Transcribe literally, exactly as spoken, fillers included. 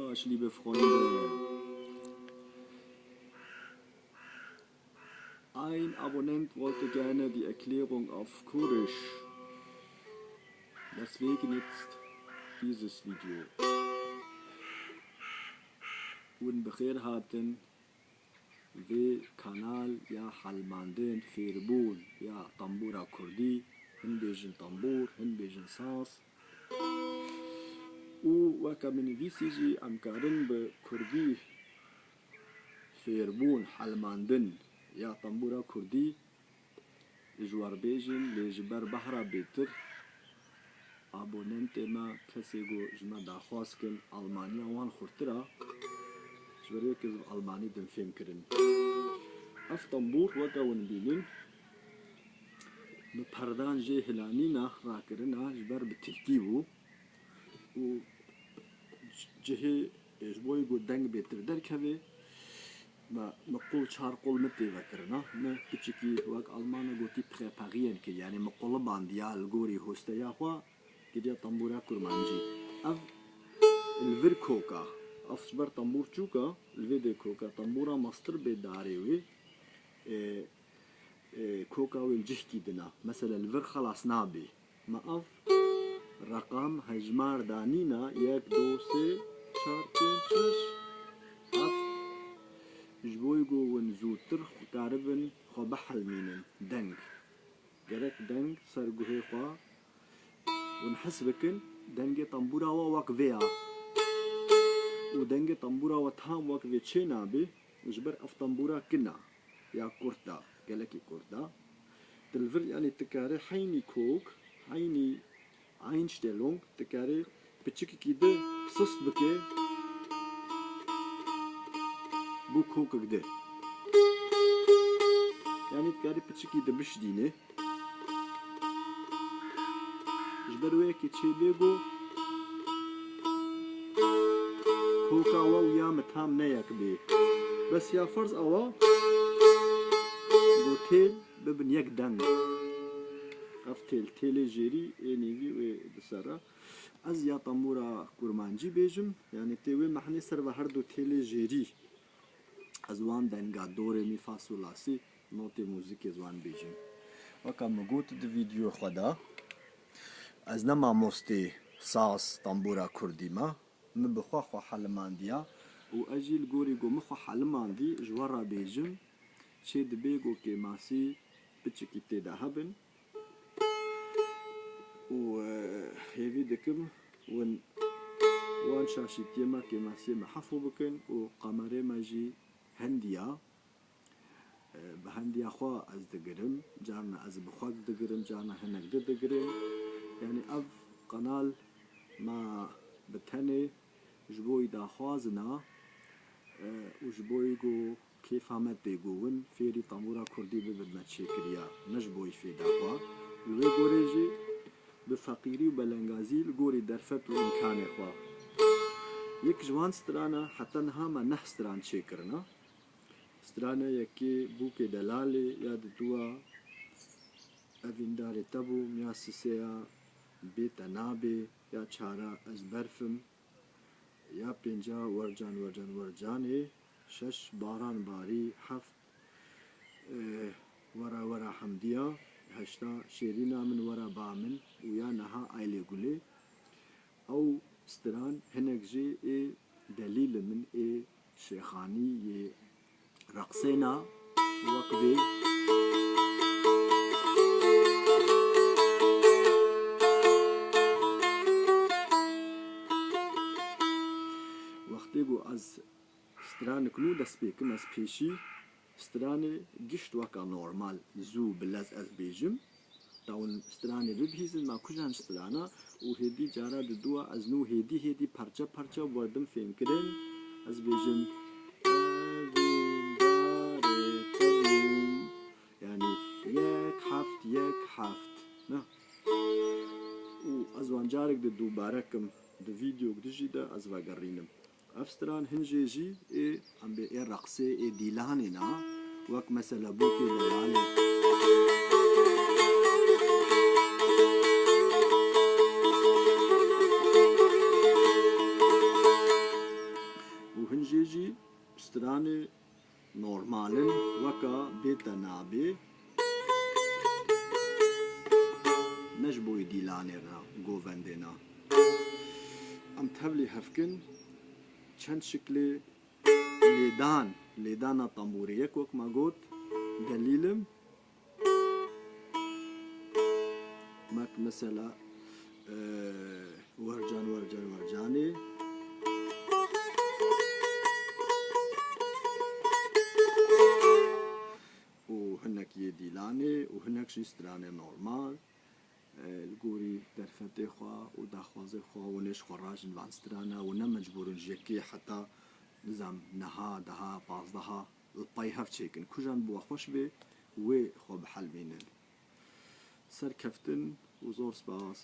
Baş, liebe Freunde. Ein Abonnent wollte gerne die Erklärung auf Kurdisch. Deswegen jetzt dieses Video. Hûn bi xêr hatin vê kanal ya helmandin, fêrbûn ya tembûra kurdî, hin bêjin tembûr, hin bêjin saz. Û weke min nivîsî jî em karin bi kurdî fêrbûn, helmandin ya tembûra kurdî ji we re bêjin, lê ji ber behra bêtir abonentê me, kesê ku ji me daxwaz kin, Almaniya wan xurtir e, ji ber wê ke ez bi Almanî dim fêm kirin. Ev tembûr weke hûn bînin, bi perdan jê hilanîna, rakirina, ji ber bi tirkî bû û cihê, e, ji bo ku deng bêtir derkeve, me, me qol, çar qol me tê vekirina. Me piçikî wek Almana gotî präparieren kir, yanî me qolibandiya li gorî hosteya xwe kiriye tembûra kurmancî. Ev li vir kok e. Ev ji ber tembûr çûk e, li vê dê kok e. Tembûra mestir bê darê wê. E, e, koka wê li cihkî din e. Mesela li vir xelas nabê. Me ev reqam hejmar danîna, yek, du, sê, çar, pênc, şeş, heft. Ji bo ku hûn zûtir karibin xwe bihelmînin. Deng. Gerek deng ser guhê xwe hûn his bikin, dengê tembûra we wek vê ya. Û dengê tembûra we tam wek vê çê nabe, ji ber ev tembûra kin a, ya kurt a, gelekî kurt a. Tu li vir, yanî tu karî heynî kok, heynî Einstellung, tu karî piçikekî di sist bike, bû kokek di. Yanî tu karî piçikî di bişdînî. Ji ber wê yekê çêbê ku koka we û ya min tam ne yek bê. Bes ya ferz awa ku têl bibin yek deng. Ev têl, têlê jêrî ê nêvî wê di ser re. Ez ya tembûra kurmancî bêjim, yanî tê wê mehnê ser ve her du têlê jêrî. Ez wan denga do, re, mi, fa, sol, la, si, notê muzîkê ez wan bêjim. Weka min got di vîdyoya xwe de, ez ne mamostê saz, tembûra kurdî me. Min bi xwe xwe helimandiya û ez jî li gorî ku min xwe helimandî, ji we re bêjim, çê dibe ku kêmasî piçikî tê de hebin. Û, e, hêvî dikim win wan şaşîtiyê me, kêmasiyê me hefû bikin û kamerê me jî hendiya, e, bi hendiya xwe ez digirim, carna ez bi xwe digirim, carna hinek di digirim. Yanî ev kanal me bi tenê ji bo wî daxwazin a, e, û ji bo wî ku kêfa me tê ku win fêrî tembûra kurdî bibin me çêkiriya, ne ji bo wî fêda xwe. Li wê gorê jî bi feqîrî û belengazî li gorî derfet û îmkanê xwe. Yek ji wan strana heta niha me neh stran çêkirina. Strana yekê Bûkê Delalê ya diduwa Evîndarê te bûm ya sisêya Bê te nabê ya çara Ez berfim. Ya pênca Wercan, Wercan, Wercanê, şeş Baran barî, heft, e, Wera wera hemdiya, heşta Şêrîna min wera ba min û ya neha Aylê Gulê. Ew stiran hinek jê ê delîl min ê şêxanî yê reqsêna wek vê. Wextê ku ez stranik nû dest pê kim, ez pêşî stranê gişt weka normal, zû, bi lez ez bêjim. Tawin stranê bibihîzin, ma kujan strana û hêdî cara diduwa ez nû hêdî hêdî parçe parçe werdim fêmkirin. Ez bêjim, Evîndarê te bûm. Yanî yek heft yek heft. Na. Û ez wan carek di dubare kim, di vîdeok dijî de ez vegerînim. Ev stran hin jê jî ê, em bê ê reqsê, ê dîlanê ne, wek mesela Bûkê Delalê. Stranê normal in, weka bê te nabê. Ne ji bo wî dîlanê re, govendê ne. Em tevlî hevkin çend şiklê lêdan, lêdana tembûrê yek wek me got, delîlim. Mek mesela, e, wercan, wercan, wercanê. Û hinek yê dîlanê û hinek jî stranê normal. E, li gorî derfetê xwe û daxwazê xwe û nêj xwe rajin van strana û ne mecbûr in ji yekê heta nizam neha, deha, pazdeha li pey hev çêkin. Kujan bi we xweş bê, wê xwe bihelmînin. Serkeftin û zor spas.